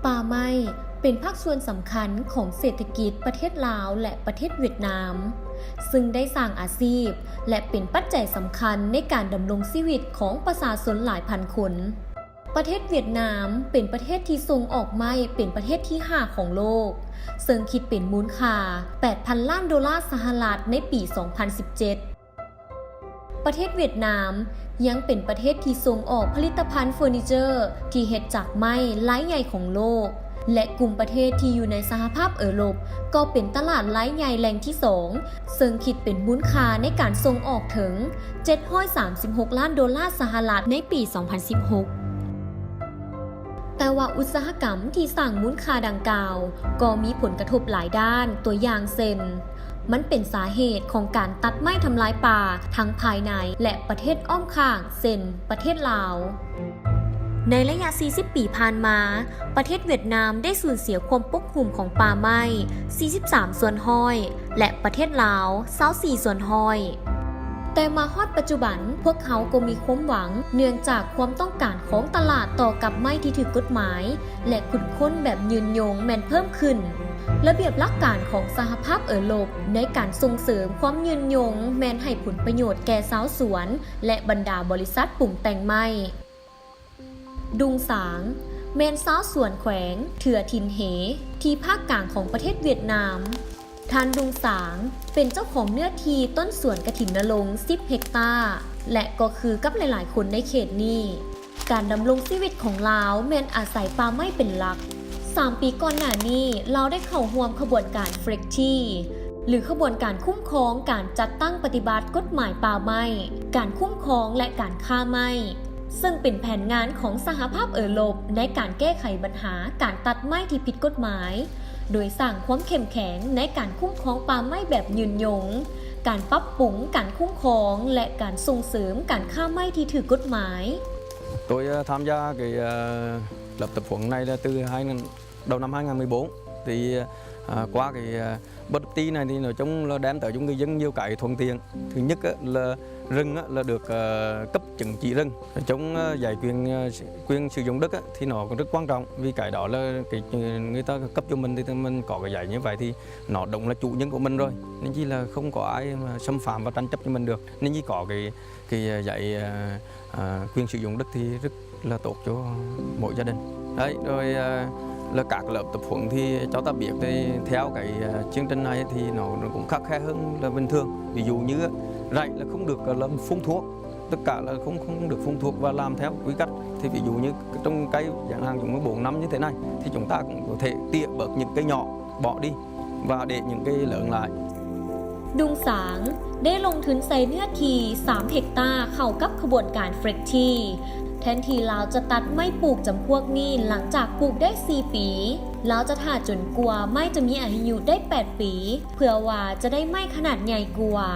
ປ່າໄມ້ເປັນພາກສ່ວນສຳຄັນຂອງເສດຖະກິດປະເທດລາວ ແລະ ປະເທດຫວຽດນາມ, ຊຶ່ງໄດ້ສ້າງອາຊີບ ແລະ ເປັນປັດໄຈສຳຄັນໃນການດຳລົງຊີວິດຂອງປະຊາຊົນຫຼາຍພັນຄົນ. ປະເທດຫວຽດນາມເປັນປະເທດທີ່ສົ່ງອອກໄມ້ເປັນປະເທດທີຫ້າຂອງໂລກ, ເຊິ່ງຄິດເປັນມູນຄ່າແປດພັນລ້ານໂດລາສະຫະລັດໃນປີສອງພັນສິບເຈັດ. ປະເທດຫວຽດນາມຍັງເປັນປະເທດທີ່ສົ່ງອອກຜະລິດຕະພັນເຟີນີເຈີທີ່ເຮັດຈາກໄມ້ລາຍໃຫຍ່ຂອງໂລກ ແລະ ກຸ່ມປະເທດທີ່ຢູ່ໃນສະຫະພາບເອີຣົບກໍເປັນຕະຫຼາດລາຍໃຫຍ່ແຫຼ່ງທີສອງ, ເຊິ່ງຄິດເປັນມູນຄ່າໃນການສົ່ງອອກເຖິງເຈັດຮ້ອຍສາມສິບຫົກລ້ານໂດລາສະຫະລັດໃນປີສອງພັນສິບຫົກ. ແຕ່ວ່າອຸດສາຫະກຳທີ່ສ້າງມູນຄ່າດັ່ງກ່າວກໍມີຜົນກະທົບຫຼາຍດ້ານ, ຕົວຢ່າງເຊັ່ນ ມັນເປັນສາເຫດຂອງການຕັດໄມ້ທຳລາຍປ່າທັງພາຍໃນ ແລະ ປະເທດອ້ອມຂ້າງ ເຊັ່ນ ປະເທດລາວ. ໃນໄລຍະສີ່ສິບປີຜ່ານມາ, ປະເທດຫວຽດນາມໄດ້ສູນເສຍຄວາມປົກຫຸ້ມຂອງປ່າໄມ້ສີ່ສິບສາມສ່ວນຮ້ອຍ ແລະ ປະເທດລາວຊາວສີ່ສ່ວນຮ້ອຍ. ແຕ່ມາຮອດປັດຈຸບັນ, ພວກເຮົາກໍມີຄວາມຫວັງ ເນື່ອງຈາກຄວາມຕ້ອງການຂອງຕະຫຼາດຕໍ່ກັບໄມ້ທີ່ຖືກກົດໝາຍ ແລະ ຂຸດຄົ້ນແບບຍືນຍົງແມ່ນເພີ່ມຂຶ້ນ. ລະບຽບຫຼັກການຂອງສະຫະພາບເອີຣົບໃນການສົ່ງເສີມຄວາມຍືນຍົງແມ່ນໃຫ້ຜົນປະໂຫຍດແກ່ຊາວສວນ ແລະ ບັນດາບໍລິສັດປຸງແຕ່ງໄມ້. ດຸງສາງ ແມ່ນຊາວສວນແຂວງເຖືອທິນເຮ ທີ່ພາກກາງຂອງປະເທດຫວຽດນາມ. ທ່ານ ດຸງສາງ ເປັນເຈົ້າຂອງເນື້ອທີ່ຕົ້ນສວນກະຖິນນະລົງສິບເຮັກຕາ ແລະ ກໍຄືກັບຫຼາຍໆຄົນໃນເຂດນີ້, ການດຳລົງຊີວິດຂອງລາວແມ່ນອາໄສປ່າໄມ້ເປັນຫຼັກ. ສາມປີກ່ອນໜ້ານີ້, ລາວໄດ້ເຂົ້າຮ່ວມຂະບວນການ ເຟຣກທີ ຫຼື ຂະບວນການຄຸ້ມຄອງການຈັດຕັ້ງປະຕິບັດກົດໝາຍປ່າໄມ້, ການຄຸ້ມຄອງ ແລະ ການຄ້າໄມ້, ເຊິ່ງເປັນແຜນງານຂອງສະຫະພາບເອີຣົບໃນການແກ້ໄຂບັນຫາການຕັດໄມ້ທີ່ຜິດກົດໝາຍ, ໂດຍສ້າງຄວາມເຂັ້ມແຂງໃນການຄຸ້ມຄອງປ່າໄມ້ແບບຍືນຍົງ, ການປັບປຸງການຄຸ້ມຄອງ ແລະ ການສົ່ງເສີມການຄ້າໄມ້ທີ່ຖືກກົດໝາຍ. Tôi, ơ, tham gia cái, ơ, lập tập huấn này là từ hai ngàn đầu năm hai ngàn mười bốn thì, à, qua cái, à, bất ti này thì nói chung là đem tới cho người dân nhiều cái thuận tiện. Thứ nhất á, là rừng á, là được, ờ, cấp chứng chỉ rừng. Nói chung, ờ, giải quyền, ờ, quyền sử dụng đất á, thì nó cũng rất quan trọng. Vì cái đó là cái, người ta cấp cho mình thì mình có cái giấy như vậy thì nó đúng là chủ nhân của mình rồi. Nên chỉ là không có ai mà xâm phạm và tranh chấp cho mình được. Nên chỉ có cái cái, ờ, giấy, ờ, ờ, quyền sử dụng đất thì rất là tốt cho mỗi gia đình. Đấy, rồi, ờ, là các lớp tập huấn thì cho ta biết thì theo cái, ờ, chương trình này thì nó, nó cũng khắt khe hơn là bình thường. Ví dụ như rẫy là không được, ờ, là phun thuốc, tất cả là không, không được phun thuốc và làm theo quy cách. Thì ví dụ như trồng cây chẳng hạn, chúng nó bốn năm như thế này, thì chúng ta cũng có thể tỉa bớt những cây nhỏ, bỏ đi và để những cái lớn lại. ດຸງສາງ ໄດ້ລົງທຶນໃສ່ເນື້ອທີ່ສາມເຮັກຕາເຂົ້າກັບຂະບວນການ ເຟຣກທີ. ແທນທີ່ລາວຈະຕັດໄມ້ປູກຈຳພວກນີ້ຫຼັງຈາກປູກໄດ້ສີ່ປີ, ລາວຈະຖ້າຈົນກວ່າໄມ້ຈະມີອາຍຸໄດ້ແປດປີ ເພື່ອວ່າຈະໄດ້ໄມ້ຂະໜາດໃຫຍ່ກວ່າ.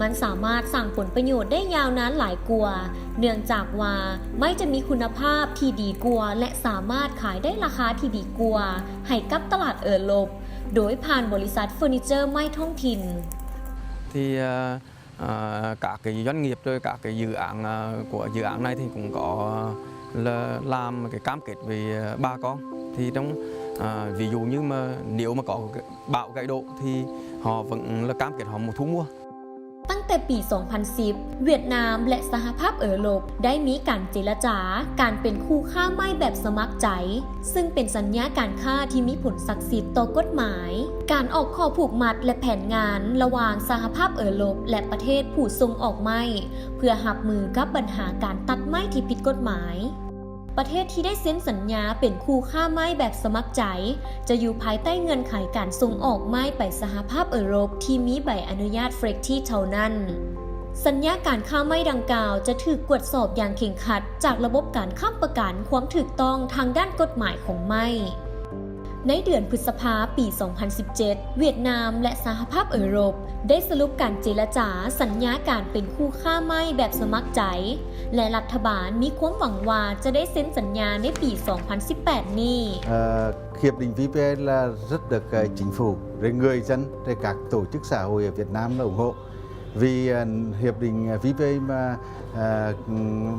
ມັນສາມາດສ້າງຜົນປະໂຫຍດໄດ້ຍາວນານຫຼາຍກວ່າ, ເນື່ອງຈາກວ່າໄມ້ຈະມີຄຸນນະພາບທີ່ດີກວ່າ ແລະ ສາມາດຂາຍໄດ້ລາຄາທີ່ດີກວ່າໃຫ້ກັບຕະຫຼາດເອີຣົບ ໂດຍຜ່ານບໍລິສັດເຟີນີເຈີໄມ້ທ້ອງຖິ່ນ. Thì, ờ, ờ, các cái doanh nghiệp rồi các cái dự án, ờ, của dự án này thì cũng có là làm cái cam kết với, ờ, bà con. Thì trong, ờ, ví dụ như mà nếu mà có cái bão gãy đổ thì họ vẫn là cam kết họ mua, thu mua. ຕັ້ງແຕ່ປີສອງພັນສິບ ຫວຽດນາມ ແລະ ສະຫະພາບເອີຣົບ ໄດ້ມີການເຈລະຈາການເປັນຄູ່ຄ້າໄມ້ແບບສະໝັກໃຈ, ຊຶ່ງເປັນສັນຍາການຄ້າທີ່ມີຜົນສັກສິດຕໍ່ກົດໝາຍ. ການອອກຂໍ້ຜູກມັດ ແລະ ແຜນງານລະຫວ່າງສະຫະພາບເອີຣົບ ແລະ ປະເທດຜູ້ສົ່ງອອກໄມ້ ເພື່ອຮັບມືກັບບັນຫາການຕັດໄມ້ທີ່ຜິດກົດໝາຍ. ປະເທດທີ່ໄດ້ເຊັນສັນຍາເປັນຄູ່ຄ້າໄມ້ແບບສະໝັກໃຈ ຈະຢູ່ພາຍໃຕ້ເງື່ອນໄຂການສົ່ງອອກໄມ້ໄປສະຫະພາບເອີຣົບທີ່ມີໃບອະນຸຍາດ ເຟຣກທີ ເທົ່ານັ້ນ. ສັນຍາການຄ້າໄມ້ດັ່ງກ່າວຈະຖືກກວດສອບຢ່າງເຄັ່ງຄັດຈາກລະບົບການຄ້ຳປະກັນຄວາມຖືກຕ້ອງທາງດ້ານກົດໝາຍຂອງໄມ້. ໃນເດືອນພຶດສະພາປີສອງພັນສິບເຈັດ ຫວຽດນາມ ແລະ ສະຫະພາບເອີຣົບ ໄດ້ສະຫຼຸບການເຈລະຈາສັນຍາການເປັນຄູ່ຄ້າໄມ້ແບບສະໝັກໃຈ ແລະ ລັດຖະບານມີຄວາມຫວັງວ່າຈະໄດ້ເຊັນສັນຍາໃນປີສອງພັນສິບແປດນີ້. Ờ, hiệp định vê pê là rất được, ờ, chính phủ, rồi người dân, rồi các tổ chức xã hội ở Việt Nam là ủng hộ. Vì, ờ, hiệp định, ờ, vê pê mà, ờ,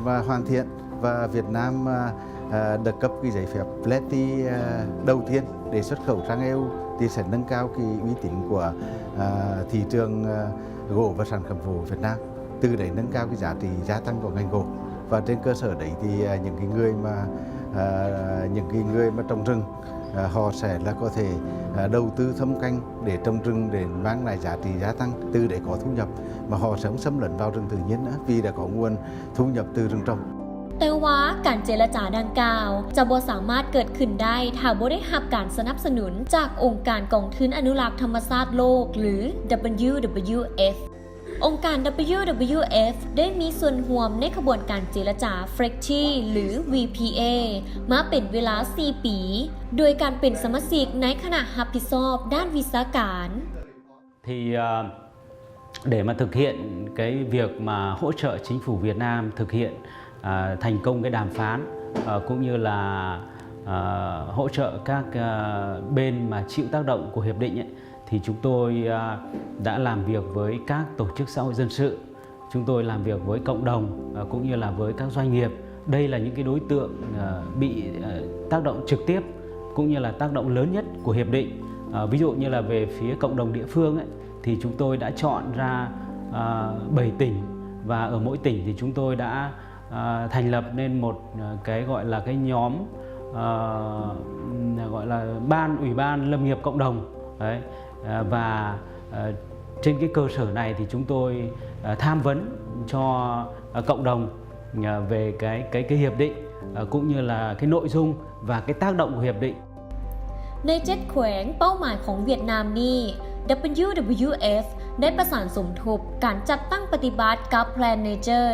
mà hoàn thiện và Việt Nam, ờ, Ờ, được cấp cái giấy phép F L E T G, ờ, đầu tiên để xuất khẩu sang E U thì sẽ nâng cao cái uy tín của, ờ, thị trường, ờ, gỗ và sản phẩm gỗ Việt Nam. Từ đấy nâng cao cái giá trị gia tăng của ngành gỗ. Và trên cơ sở đấy thì, ờ, những cái người mà, ờ, những cái người mà trồng rừng, ờ, họ sẽ là có thể, ờ, đầu tư thâm canh để trồng rừng để mang lại giá trị gia tăng. Từ đấy có thu nhập mà họ sẽ không xâm lấn vào rừng tự nhiên nữa vì đã có nguồn thu nhập từ rừng trồng. ແຕ່ວ່າການເຈລະຈາດັ່ງກ່າວ ຈະບໍ່ສາມາດເກີດຂຶ້ນໄດ້ ຖ້າບໍ່ໄດ້ຮັບການສະໜັບສະໜູນຈາກອົງການກອງທຶນອະນຸລັກທຳມະຊາດໂລກ ຫຼື WWF. ອົງການ WWF ໄດ້ມີສ່ວນຮ່ວມໃນຂະບວນການເຈລະຈາ FLEGT ຫຼື VPA ມາເປັນເວລາສີ່ປີ ໂດຍການເປັນສະມາຊິກໃນຄະນະຮັບຜິດຊອບດ້ານວິຊາການ. Thì, ờ, để mà thực hiện cái việc mà hỗ trợ chính phủ Việt Nam thực hiện, ờ, thành công cái đàm phán, ờ, cũng như là, ờ, hỗ trợ các, ờ, bên mà chịu tác động của hiệp định ấy, thì chúng tôi, ờ, đã làm việc với các tổ chức xã hội dân sự, chúng tôi làm việc với cộng đồng, ờ, cũng như là với các doanh nghiệp. Đây là những cái đối tượng, ờ, bị, ờ, tác động trực tiếp cũng như là tác động lớn nhất của hiệp định. Ờ, ví dụ như là về phía cộng đồng địa phương ấy, thì chúng tôi đã chọn ra, ờ, bảy tỉnh và ở mỗi tỉnh thì chúng tôi đã, ờ, thành lập nên một, ờ, cái gọi là cái nhóm, ờ, gọi là ban, ủy ban lâm nghiệp cộng đồng. Đấy. Ờ, và, ờ, trên cái cơ sở này thì chúng tôi, ờ, tham vấn cho, ờ, cộng đồng, ờ, về cái, cái, cái hiệp định, ờ, cũng như là cái nội dung và cái tác động của hiệp định. ໃນເຈັດແຂວງເປົ້າໝາຍຂອງຫວຽດນາມນີ້ WWF ໄດ້ປະສານສົມທົບການຈັດຕັ້ງປະຕິບັດກັບ Plan Nature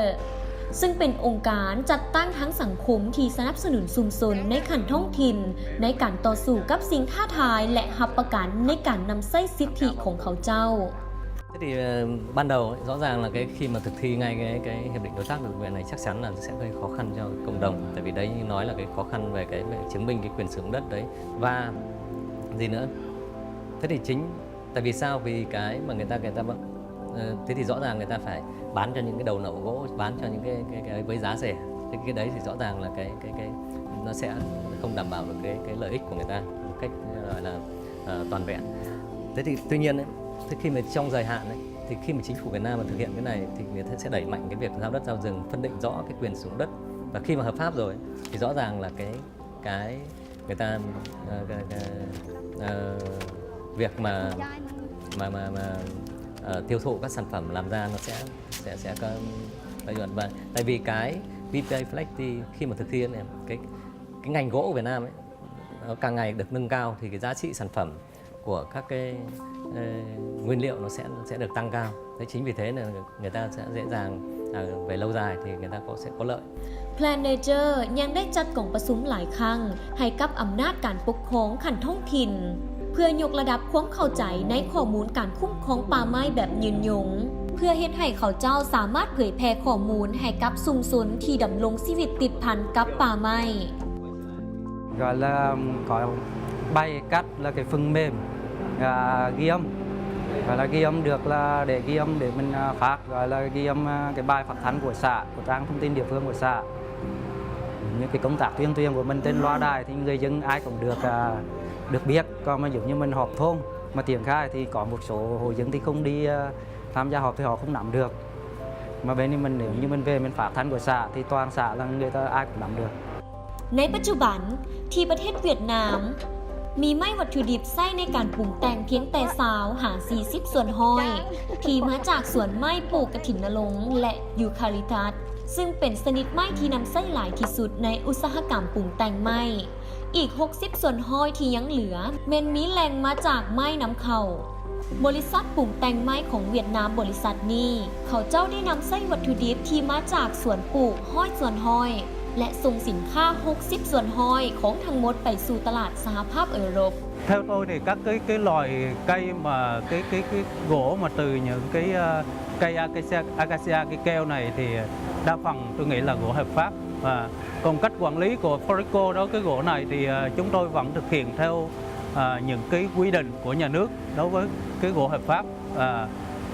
ຊຶ່ງເປັນອົງການຈັດຕັ້ງທາງສັງຄົມທີ່ສະໜັບສະໜູນຊຸມຊົນໃນຂັ້ນທ້ອງຖິ່ນ ໃນການຕໍ່ສູ້ກັບສິ່ງທ້າທາຍ ແລະ ຮັບປະກັນໃນການນຳໃຊ້ສິດທິຂອງເຂົາເຈົ້າ. Thế thì, ờ, ban đầu rõ ràng là cái khi mà thực thi ngay cái, cái hiệp định đối tác toàn diện này chắc chắn là sẽ gây khó khăn cho cộng đồng, tại vì đấy như nói là cái khó khăn về cái, về chứng minh cái quyền sử dụng đất đấy và gì nữa. Thế thì chính tại vì sao? Vì cái mà người ta, người ta vẫn, ờ, thế thì rõ ràng người ta phải bán cho những cái đầu nậu gỗ, bán cho những cái, cái, cái với giá rẻ. Thế cái đấy thì rõ ràng là cái, cái, cái nó sẽ không đảm bảo được cái, cái lợi ích của người ta một cách, gọi là, ờ, toàn vẹn. Thế thì tuy nhiên ấy, thế khi mà trong dài hạn ấy, thì khi mà chính phủ Việt Nam mà thực hiện cái này thì người ta sẽ đẩy mạnh cái việc giao đất giao rừng, phân định rõ cái quyền sử dụng đất. Và khi mà hợp pháp rồi thì rõ ràng là cái, cái người ta, ờ, cái, cái, ờ, việc mà, mà, mà, mà, ờ, tiêu thụ các sản phẩm làm ra nó sẽ, sẽ, sẽ có lợi nhuận. Và tại vì cái VPA FLEGT khi mà thực thi này, cái, cái ngành gỗ của Việt Nam ấy, nó càng ngày được nâng cao thì cái giá trị sản phẩm của các cái, ờ, nguyên liệu nó sẽ, sẽ được tăng cao. Thế chính vì thế là người ta sẽ dễ dàng, à, về lâu dài thì người ta có, sẽ có lợi. Plan Nature ຍັງໄດ້ຈັດກອງປະຊຸມຫຼາຍຄັ້ງ ໃຫ້ກັບອຳນາດການປົກຄອງຂັ້ນທ້ອງຖິ່ນ ເພື່ອຍົກລະດັບຄວາມເຂົ້າໃຈໃນຂໍ້ມູນການຄຸ້ມຄອງປ່າໄມ້ແບບຍືນຍົງ ເພື່ອເຮັດໃຫ້ເຂົາເຈົ້າສາມາດເຜີຍແຜ່ຂໍ້ມູນໃຫ້ກັບຊຸມຊົນທີ່ດຳລົງຊີວິດຕິດພັນກັບປ່າໄມ້. ก็เริ่มก็ใบกัดแล้วก็ฟึ่งเมมก็เกียมก็ละเกียมเดือกละเดเกียมเดมันฝากก็ละเกียมก็บายฝักทันกัวสะกัวตางthông tin địa phương của xã những cái công tác tuyên truyền của mình trên loa đài thì người dân ai cũng được được biết coi mà giống như mình họp thôn mà triển khai thì có một số hộ dân thì không đi tham gia họp thì họ không nắm được mà bên mình nếu như mình về mình phát thanh của xã thì toàn xã là người ta ai cũng nắm được. ໃນປັດຈຸບັນ ທີ່ປະເທດຫວຽດນາມ ມີໄມ້ວັດຖຸດິບໃຊ້ໃນການປຸງແຕ່ງພຽງແຕ່ຊາວຫາສີ່ສິບສ່ວນຮ້ອຍ ທີ່ມາຈາກສວນໄມ້ປູກກະຖິນນະລົງ ແລະ ຢູຄາລິຕັສ ຊຶ່ງເປັນຊະນິດໄມ້ທີ່ນຳໃຊ້ຫຼາຍທີ່ສຸດໃນອຸດສາຫະກຳປຸງແຕ່ງໄມ້. ອີກຫົກສິບສ່ວນຮ້ອຍທີ່ຍັງເຫຼືອ ແມ່ນມີແຫຼ່ງມາຈາກໄມ້ນຳເຂົ້າ. ບໍລິສັດປຸງແຕ່ງໄມ້ຂອງຫວຽດນາມບໍລິສັດນີ້ ເຂົາເຈົ້າໄດ້ນຳໃຊ້ວັດຖຸດິບທີ່ມາຈາກສວນປູກຮ້ອຍສ່ວນຮ້ອຍ ແລະ ສົ່ງສິນຄ້າຫົກສິບສ່ວນຮ້ອຍຂອງທັງໝົດໄປສູ່ຕະຫຼາດສະຫະພາບເອີຣົບ. Theo tôi thì các cái cái loại cây mà cái cái cái gỗ mà từ những cái, ơ, cây acacia, acacia, cây keo này thì đa phần tôi nghĩ là gỗ hợp pháp. À, còn cách quản lý của Foreco đối với gỗ này thì, ờ, chúng tôi vẫn thực hiện theo, ờ, những cái quy định của nhà nước đối với cái gỗ hợp pháp. Ờ,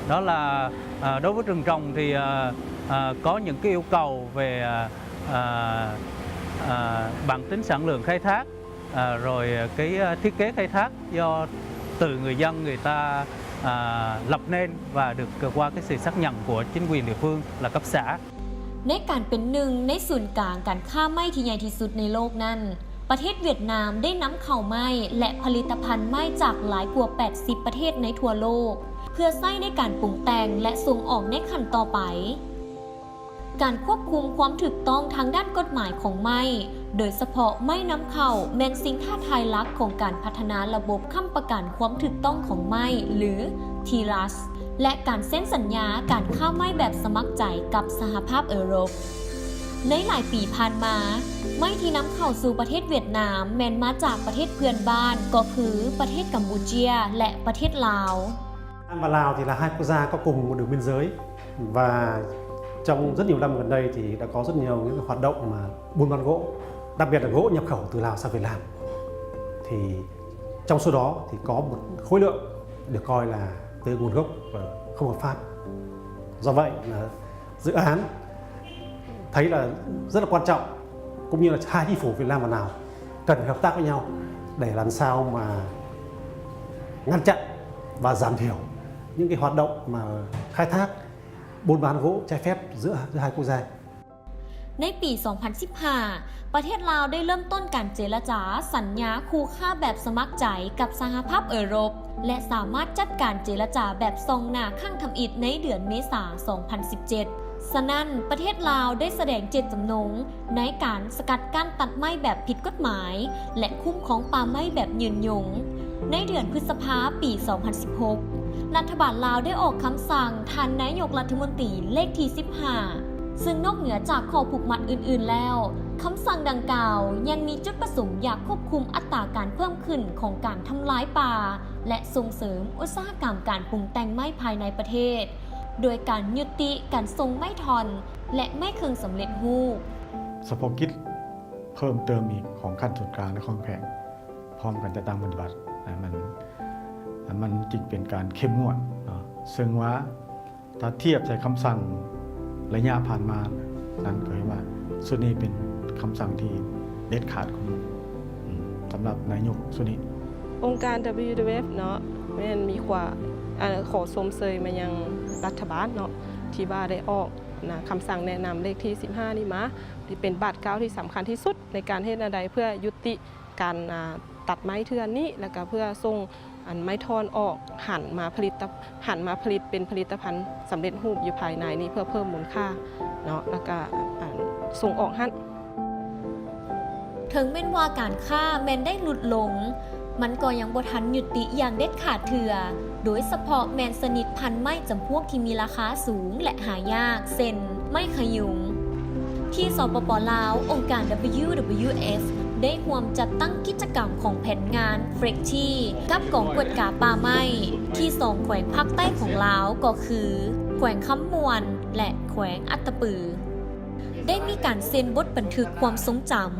đó là, ờ, đối với rừng trồng thì, ờ, ờ, có những cái yêu cầu về, ờ, ờ, Ờ, bằng tính sản lượng khai thác, ờ, rồi cái, ờ, thiết kế khai thác do từ người dân người ta, ờ, lập nên và được, ờ, qua cái sự xác nhận của chính quyền địa phương là cấp xã. ໃນການເປັນໜຶ່ງໃນສູນກາງການຄ້າໄມ້ທີ່ໃຫຍ່ທີ່ສຸດໃນໂລກນັ້ນ, ປະເທດຫວຽດນາມໄດ້ນຳເຂົ້າໄມ້ ແລະ ຜະລິດຕະພັນໄມ້ຈາກຫຼາຍກວ່າແປດສິບປະເທດໃນທົ່ວໂລກ ເພື່ອໃຊ້ໃນການປຸງແຕ່ງ ແລະ ສົ່ງອອກໃນຂັ້ນຕໍ່ໄປ. ການຄວບຄຸມຄວາມຖືກຕ້ອງທາງດ້ານກົດໝາຍຂອງໄມ້, ໂດຍສະເພາະໄມ້ນຳເຂົ້າ, ແມ່ນສິ່ງທ້າທາຍຫຼັກຂອງການພັດທະນາລະບົບຄ້ຳປະກັນຄວາມຖືກຕ້ອງຂອງໄມ້ ຫຼື ທີຣັສ ແລະ ການເຊັນສັນຍາການຄ້າໄມ້ແບບສະໝັກໃຈກັບສະຫະພາບເອີຣົບ. ໃນຫຼາຍປີຜ່ານມາ, ໄມ້ທີ່ນຳເຂົ້າສູ່ປະເທດຫວຽດນາມແມ່ນມາຈາກປະເທດເພື່ອນບ້ານ, ກໍຄືປະເທດກຳປູເຈຍ ແລະ ປະເທດລາວ. Việt Nam và Lào thì là hai quốc gia có cùng một đường biên giới và trong rất nhiều năm gần đây thì đã có rất nhiều những hoạt động mà buôn bán gỗ, đặc biệt là gỗ nhập khẩu từ Lào sang Việt Nam. Thì trong số đó thì có một khối lượng được coi là từ nguồn gốc, ờ, không hợp pháp. Do vậy là dự án thấy là rất là quan trọng, cũng như là hai chính phủ Việt Nam và Lào cần phải hợp tác với nhau để làm sao mà ngăn chặn và giảm thiểu những cái hoạt động mà khai thác, buôn bán gỗ trái phép giữa, giữa hai quốc gia. ໃນປີສອງພັນສິບຫ້າ ປະເທດລາວໄດ້ເລີ່ມຕົ້ນການເຈລະຈາສັນຍາຄູ່ຄ້າແບບສະໝັກໃຈກັບສະຫະພາບເອີຣົບ ແລະ ສາມາດຈັດການເຈລະຈາແບບສ່ອງໜ້າຄັ້ງທຳອິດໃນເດືອນເມສາສອງພັນສິບເຈັດ. ສະນັ້ນ, ປະເທດລາວໄດ້ສະແດງເຈດຈຳນົງໃນການສະກັດກັ້ນຕັດໄມ້ແບບຜິດກົດໝາຍ ແລະ ຄຸ້ມຄອງປ່າໄມ້ແບບຍືນຍົງ. ໃນເດືອນພຶດສະພາປີສອງພັນສິບຫົກ ລັດຖະບານລາວໄດ້ອອກຄຳສັ່ງທ່ານນາຍົກລັດຖະມົນຕີເລກທີສິບຫ້າ ຊຶ່ງນອກເໜືອຈາກຂໍ້ຜູກມັດອື່ນໆແລ້ວ, ຄຳສັ່ງດັ່ງກ່າວຍັງມີຈຸດປະສົງຢາກຄວບຄຸມອັດຕາການເພີ່ມຂຶ້ນຂອງການທຳລາຍປ່າ ແລະ ສົ່ງເສີມອຸດສາຫະກຳການປຸງແຕ່ງໄມ້ພາຍໃນປະເທດ ໂດຍການຍຸຕິການສົ່ງໄມ້ທ່ອນ ແລະ ໄມ້ເຄື່ອງສຳເລັດຮູບ. ສະເພາະກິດເພີ່ມເຕີມອີກຂອງຂັ້ນສູນກາງ ແລະ ຂອງແຂວງ ພ້ອມກັນຈັດຕັ້ງປະຕິບັດໃຫ້ມັນ ໃຫ້ມັນຈຶ່ງເປັນການເຂັ້ມງວດເນາະ. ເຊິ່ງວ່າຖ້າທຽບໃສ່ຄຳສັ່ງໄລຍະຜ່ານມານັ້ນ ກໍເຫັນວ່າຊຸດນີ້ເປັນຄຳສັ່ງທີ່ເດັດຂາດຂອງ ອືມ ສຳລັບນາຍົກຊຸດນີ້. ອົງການ WWF ເນາະ ແມ່ນມີຄວາມ ອາ ຂໍຊົມເຊີຍມາຍັງລັດຖະບານເນາະ ທີ່ວ່າໄດ້ອອກນະ ຄຳສັ່ງແນະນຳເລກທີສິບຫ້ານີ້ມາ ທີ່ເປັນບາດກ້າວທີ່ສຳຄັນທີ່ສຸດໃນການເຮັດແນວໃດເພື່ອຍຸຕິການ ອາ ຕັດໄມ້ເຖື່ອນນີ້ ແລ້ວກະເພື່ອສົ່ງອັນໄມ້ທ່ອນອອກ ຫັນມາຜະລິດຕະ ຫັນມາຜະລິດເປັນຜະລິດຕະພັນສຳເລັດຮູບຢູ່ພາຍໃນນີ້ ເພື່ອເພີ່ມມູນຄ່າເນາະ ແລ້ວກະ ອັນ ສົ່ງອອກຫັ້ນ. ເຖິງແມ່ນວ່າການຄ້າແມ່ນໄດ້ຫຼຸດລົງ, ມັນກໍຍັງບໍ່ທັນຍຸຕິຢ່າງເດັດຂາດເທື່ອ, ໂດຍສະເພາະແມ່ນຊະນິດພັນໄມ້ຈຳພວກທີ່ມີລາຄາສູງ ແລະ ຫາຍາກ ເຊັ່ນ ໄມ້ຂະຍຸງ. ທີ່ ສປປ ລາວ, ອົງການ WWF ໄດ້ຮ່ວມຈັດຕັ້ງກິດຈະກຳຂອງແຜນງານ FLEXI ກັບກອງກວດກາປ່າໄມ້ ທີ່ສອງແຂວງພາກໃຕ້ຂອງລາວ ກໍຄື ແຂວງຄຳມ່ວນ ແລະ ແຂວງອັດຕະປື. ໄດ້ມີການເຊັນບົດບັນທຶກຄວາມຊົງຈຳ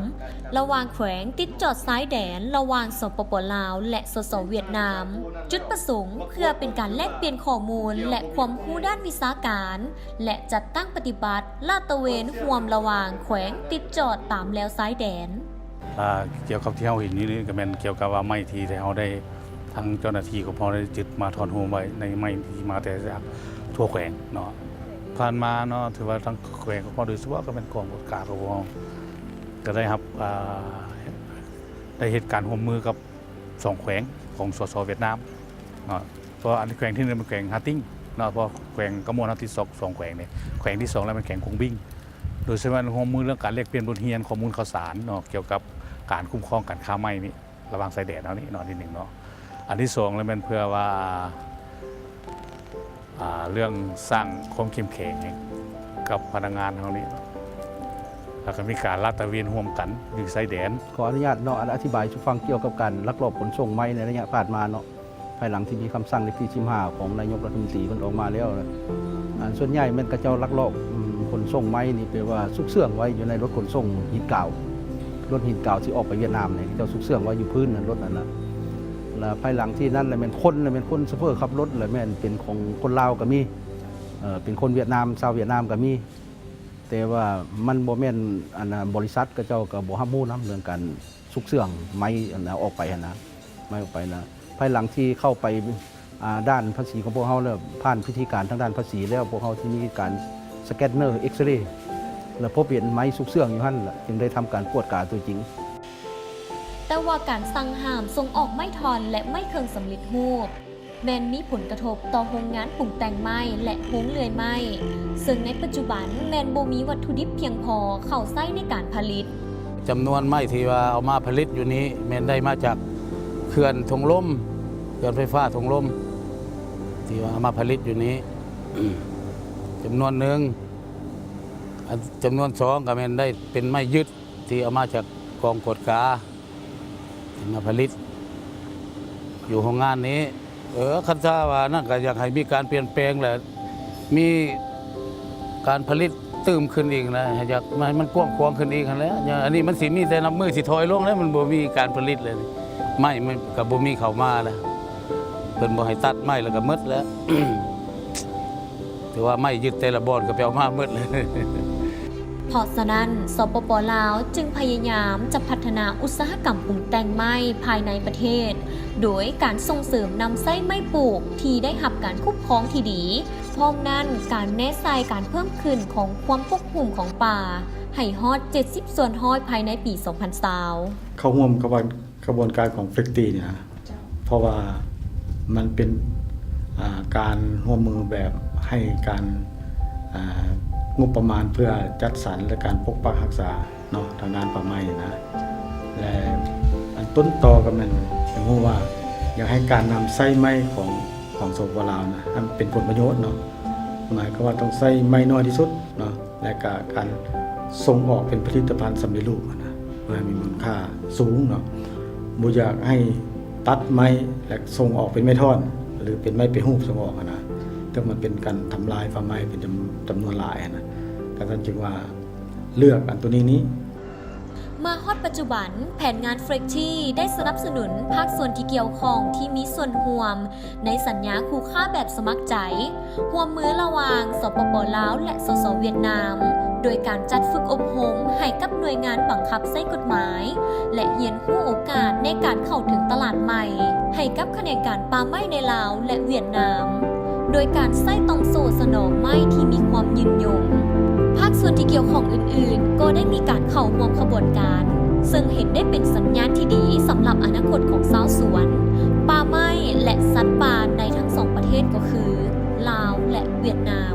ລະຫວ່າງແຂວງຕິດຈອດຊາຍແດນລະຫວ່າງ ສປປ ລາວ ແລະ ສສ ຫວຽດນາມ. ຈຸດປະສົງເພື່ອເປັນການແລກປ່ຽນຂໍ້ມູນ ແລະ ຄວາມຮູ້ດ້ານວິຊາການ ແລະ ຈັດຕັ້ງປະຕິບັດລາດຕະເວນຮ່ວມລະຫວ່າງແຂວງຕິດຈອດຕາມແລວຊາຍແດນ. ອ່າ ກ່ຽວກັບທີ່ເຮົາເຫັນຢູ່ນີ້ກໍແມ່ນກ່ຽວກັບວ່າໄມ້ທີ່ ທີ່ເຮົາໄດ້ ທາງເຈົ້າໜ້າທີ່ຂອງເຮົາໄດ້ຍຶດມາທ່ອນໂຮມໄວ້ໃນໄມ້ທີ່ມາແຕ່ຈາກທົ່ວແຂວງເນາະ. ຜ່ານມາເນາະ ຖືວ່າທາງແຂວງຂອງເຮົາໂດຍສະເພາະກໍແມ່ນກອງກວດກາຂອງເຮົາ ກໍໄດ້ຮັບ ອ່າ ໄດ້ເຮັດການຮ່ວມມືກັບສອງແຂວງຂອງ ສສ ຫວຽດນາມເນາະ. ເພາະອັນແຂວງທີໜຶ່ງແມ່ນແຂວງຫາຕິງເນາະ ເພາະແຂວງຄຳມ່ວນເຮົາຕິດສອງ ສອງແຂວງນີ້ ແຂວງທີສອງແລ້ວແມ່ນແຂວງກົງບິງ. ໂດຍສະເພາະຮ່ວມມືເລື່ອງການແລກປ່ຽນບົດຮຽນ ຂໍ້ມູນຂ່າວສານເນາະ ກ່ຽວກັບການຄຸ້ມຄອງການຄ້າໄມ້ນີ້ ລະຫວ່າງຊາຍແດນເຮົານີ້ເນາະ ອັນທີໜຶ່ງເນາະ. ອັນທີສອງແລ້ວແມ່ນເພື່ອວ່າ ອ່າ ເລື່ອງສ້າງຄວາມເຂັ້ມແຂງໃຫ້ກັບພະນັກງານເຮົານີ້ ແລ້ວກໍມີການລາດຕະເວນຮ່ວມກັນຢູ່ຊາຍແດນ. ຂໍອະນຸຍາດເນາະ ອະທິບາຍສູ່ຟັງກ່ຽວກັບການລັກລອບຂົນສົ່ງໄມ້ໃນໄລຍະຜ່ານມາເນາະ. ພາຍຫຼັງທີ່ມີຄຳສັ່ງເລກທີສິບຫ້າຂອງນາຍົກລັດຖະມົນຕີເພິ່ນອອກມາແລ້ວ ອັນສ່ວນໃຫຍ່ແມ່ນເຂົາເຈົ້າລັກລອບ ອືມ ຂົນສົ່ງໄມ້ນີ້ ແປວ່າຊຸກເຊື່ອງໄວ້ຢູ່ໃນລົດຂົນສົ່ງຫີນກາວ ລົດຫີນກາວທີ່ອອກໄປຫວຽດນາມນີ້ ເຂົາເຈົ້າຊຸກເຊື່ອງໄວ້ຢູ່ພື້ນນັ້ນ ລົດນັ້ນນະ. ແລ້ວພາຍຫຼັງທີ່ນັ້ນລະແມ່ນຄົນ ລະແມ່ນຄົນໂຊເຟີຂັບລົດ ລະແມ່ນເປັນຂອງຄົນລາວກໍມີ ເອີ ເປັນຄົນຫວຽດນາມ ຊາວຫວຽດນາມກໍມີ. ແຕ່ວ່າມັນບໍ່ແມ່ນ ອັນນ່າ ບໍລິສັດເຂົາເຈົ້າກໍບໍ່ຮັບຮູ້ນຳເລື່ອງການຊຸກເຊື່ອງໄມ້ ອັນນ່າ ອອກໄປຫັ້ນນະ ໄມ້ອອກໄປນະ. ພາຍຫຼັງທີ່ເຂົ້າໄປ ອ່າ ດ້ານພາສີຂອງພວກເຮົາແລ້ວ ຜ່ານພິທີການທາງດ້ານພາສີແລ້ວ ພວກເຮົາທີ່ມີການສະແກນເນີ ເອັກສະເຣ ແລ້ວພົບເຫັນໄມ້ຊຸກເຊື່ອງຢູ່ຫັ້ນລະ ຈຶ່ງໄດ້ທຳການກວດກາຕົວຈິງ. ແຕ່ວ່າການສັ່ງຫ້າມສົ່ງອອກໄມ້ທ່ອນ ແລະ ໄມ້ເຄື່ອງສຳເລັດຮູບ ແມ່ນມີຜົນກະທົບຕໍ່ໂຮງງານປຸງແຕ່ງໄມ້ ແລະ ໂຮງເລື່ອຍໄມ້ ເຊິ່ງໃນປັດຈຸບັນແມ່ນບໍ່ມີວັດຖຸດິບພຽງພໍເຂົ້າໃຊ້ໃນການຜະລິດ. ຈຳນວນໄມ້ທີ່ວ່າເອົາມາຜະລິດຢູ່ນີ້ ແມ່ນໄດ້ມາຈາກເຂື່ອນຖົງລົມ ເຂື່ອນໄຟຟ້າຖົງລົມ ທີ່ວ່າເອົາມາຜະລິດຢູ່ນີ້ ຈຳນວນໜຶ່ງ. ອັນຈຳນວນສອງກໍແມ່ນໄດ້ເປັນໄມ້ຍຶດ ທີ່ເອົາມາຈາກກອງກວດກາ ທີ່ມາຜະລິດຢູ່ໂຮງງານນີ້. ເອີ ຄັນຖ້າວ່ານັ້ນກໍຢາກໃຫ້ມີການປ່ຽນແປງ ແລະ ມີການຜະລິດຕື່ມຂຶ້ນອີກນະ ຢາກໃຫ້ມັນກວ້າງຂວາງຂຶ້ນອີກຫັ້ນແຫຼະ. ອັນນີ້ມັນຊິມີແຕ່ນັບມື້ຊິຖອຍລົງແລ້ວ ມັນບໍ່ມີການຜະລິດເລີຍ ໄມ້ມັນກໍບໍ່ມີເຂົ້າມາແລ້ວ ເພິ່ນບໍ່ໃຫ້ຕັດໄມ້ແລ້ວກໍໝົດແລ້ວ. ຖືວ່າໄມ້ຍຶດແຕ່ລະບ່ອນກໍໄປເອົາມາໝົດເລີຍ. ເພາະສະນັ້ນ ສປປ ລາວ ຈຶ່ງພະຍາຍາມຈະພັດທະນາອຸດສາຫະກຳປຸງແຕ່ງໄມ້ພາຍໃນປະເທດ ໂດຍການສົ່ງເສີມນຳໃຊ້ໄມ້ປູກທີ່ໄດ້ຮັບການຄຸ້ມຄອງທີ່ດີ, ພ້ອມນັ້ນ ການແນໃສ່ການເພີ່ມຂຶ້ນຂອງຄວາມປົກຫຸ້ມຂອງປ່າ ໃຫ້ຮອດເຈັດສິບສ່ວນຮ້ອຍພາຍໃນປີສອງພັນຊາວ. ເຂົ້າຮ່ວມຂະບວນ ຂະບວນການຂອງ ເຟກຕີ ນີ້ນະ ເພາະວ່າມັນເປັນ ອ່າ ການຮ່ວມມືແບບໃຫ້ການ ອ່າ ງົບປະມານເພື່ອຈັດສັນ ແລະ ການປົກປັກຮັກສາເນາະ ທາງດ້ານປ່າໄມ້ນະ ແລະ ອັນຕົ້ນຕໍກໍແມ່ນ ຢາກຮູ້ວ່າ ຢາກໃຫ້ການນຳໃຊ້ໄມ້ຂອງ ຂອງ ສປປ ລາວ ນະ ໃຫ້ມັນເປັນຜົນປະໂຫຍດເນາະ ໝາຍຄວາມວ່າຕ້ອງໃຊ້ໄມ້ໜ້ອຍທີ່ສຸດເນາະ ແລະກະການສົ່ງອອກເປັນຜະລິດຕະພັນສຳເລັດຮູບຫັ້ນນະ ເພື່ອໃຫ້ມີມູນຄ່າສູງເນາະ ບໍ່ຢາກໃຫ້ຕັດໄມ້ ແລະສົ່ງອອກເປັນໄມ້ທ່ອນ ຫຼືເປັນໄມ້ແປຮູບສົ່ງອອກຫັ້ນນະ ເຊິ່ງມັນເປັນການທຳລາຍປ່າໄມ້ເປັນຈຳ ຈຳນວນຫຼາຍຫັ້ນນະ ກະຊັ້ນຈຶ່ງວ່າເລືອກອັນໂຕນີ້ນີ້. ມາຮອດປັດຈຸບັນ, ແຜນງານ ເຟຣກທີ ໄດ້ສະໜັບສະໜູນພາກສ່ວນທີ່ກ່ຽວຂ້ອງທີ່ມີສ່ວນຮ່ວມ ໃນສັນຍາຄູ່ຄ້າແບບສະໝັກໃຈ ຮ່ວມມືລະຫວ່າງ ສປປ ລາວ ແລະ ສສ ຫວຽດນາມ ໂດຍການຈັດຝຶກອົບຮົມໃຫ້ກັບໜ່ວຍງານບັງຄັບໃຊ້ກົດໝາຍ ແລະ ຮຽນຮູ້ໂອກາດໃນການເຂົ້າເຖິງຕະຫຼາດໃໝ່ ໃຫ້ກັບຂະແໜງການປ່າໄມ້ໃນລາວ ແລະ ຫວຽດນາມ ໂດຍການໃຊ້ຕ່ອງໂສ້ສະໜອງໄມ້ທີ່ມີຄວາມຍືນຍົງ. ພາກສ່ວນທີ່ກ່ຽວຂ້ອງອື່ນໆ ກໍໄດ້ມີການເຂົ້າຮ່ວມຂະບວນການ ເຊິ່ງເຫັນໄດ້ເປັນສັນຍານທີ່ດີສຳລັບອະນາຄົດຂອງຊາວສວນ, ປ່າໄມ້ ແລະ ສັດປ່າໃນທັງສອງປະເທດກໍຄື ລາວ ແລະ ຫວຽດນາມ.